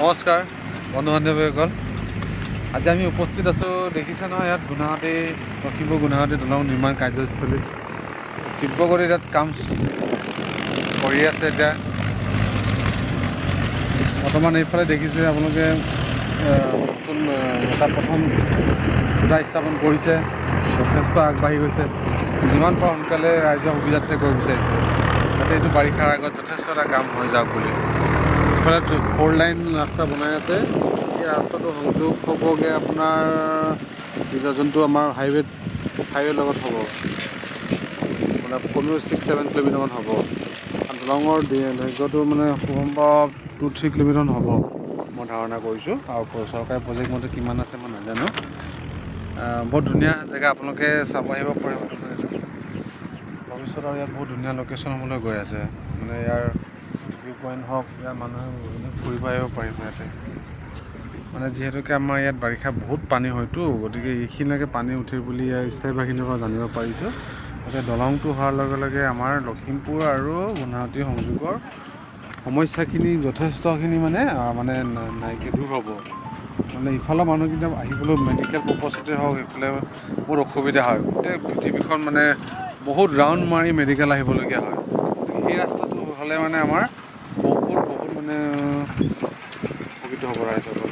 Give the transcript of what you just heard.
নমস্কাৰ বন্ধু বান্ধৱীসকল, আজি আমি উপস্থিত আছোঁ, দেখিছে নহয়, ইয়াত গুণাহাটী, লখিমপুৰ গুণাহাটী দলং নিৰ্মাণ কাৰ্যস্থলীত। তীব্ৰ গতিত ইয়াত কাম কৰি আছে। এতিয়া বৰ্তমান এইফালে দেখিছে আপোনালোকে, নতুন এটা প্ৰথম খুঁটা স্থাপন কৰিছে। যথেষ্ট আগবাঢ়ি গৈছে। যিমান পাৰে সোনকালে ৰাইজৰ সুবিধাৰ্থে কৰিব বিচাৰিছে, যাতে এইটো বাৰিষাৰ আগত যথেষ্ট এটা কাম হৈ যাওক বুলি। ইফালে ফ'ৰ লাইন ৰাস্তা বনাই আছে। এই ৰাস্তাটো সংযোগ হ'বগৈ আপোনাৰ যিটো যোনটো আমাৰ হাইৱেৰ লগত হ'ব, মানে কমেও 6-7 কিলোমিটাৰমান হ'ব। আৰু দলঙৰ দৈৰ্ঘ্যটো মানে খুব সম্ভৱ 2-3 কিলোমিটাৰমান হ'ব, মই ধাৰণা কৰিছোঁ। আৰু চৰকাৰী প্ৰজেক্ট মতে কিমান আছে মই নাজানো। বহুত ধুনীয়া জেগা, আপোনালোকে চাব আহিব পাৰিব। ভৱিষ্যত আৰু ইয়াত বহুত ধুনীয়া লোকেশ্যন হ'বলৈ গৈ আছে। মানে ইয়াৰ ভিউ পইণ্ট হওক, ইয়াৰ মানুহে ফুৰিব আহিব পাৰিব ইয়াতে। মানে যিহেতুকে আমাৰ ইয়াত বাৰিষা বহুত পানী হয়তো, গতিকে এইখিনিলৈকে পানী উঠে বুলি ইয়াৰ স্থায়ী বাসিন্দাৰ পৰা জানিব পাৰিছোঁ। গতিকে দলংটো হোৱাৰ লগে লগে আমাৰ লখিমপুৰ আৰু গুৱাহাটী সংযোগৰ সমস্যাখিনি যথেষ্টখিনি মানে নাইকিয়া, দূৰ হ'ব। মানে ইফালৰ মানুহকেইটা আহিবলৈ মেডিকেল পাৰ্পছতে হওক, এইফালে বহুত অসুবিধা হয়। গোটেই পৃথিৱীখন মানে বহুত ৰাউণ্ড মাৰি মেডিকেল আহিবলগীয়া হয়। সেই ৰাস্তাটো হ'লে মানে আমাৰ বহুত বহুত মানে উপকৃত হ'ব ৰাইজসকল।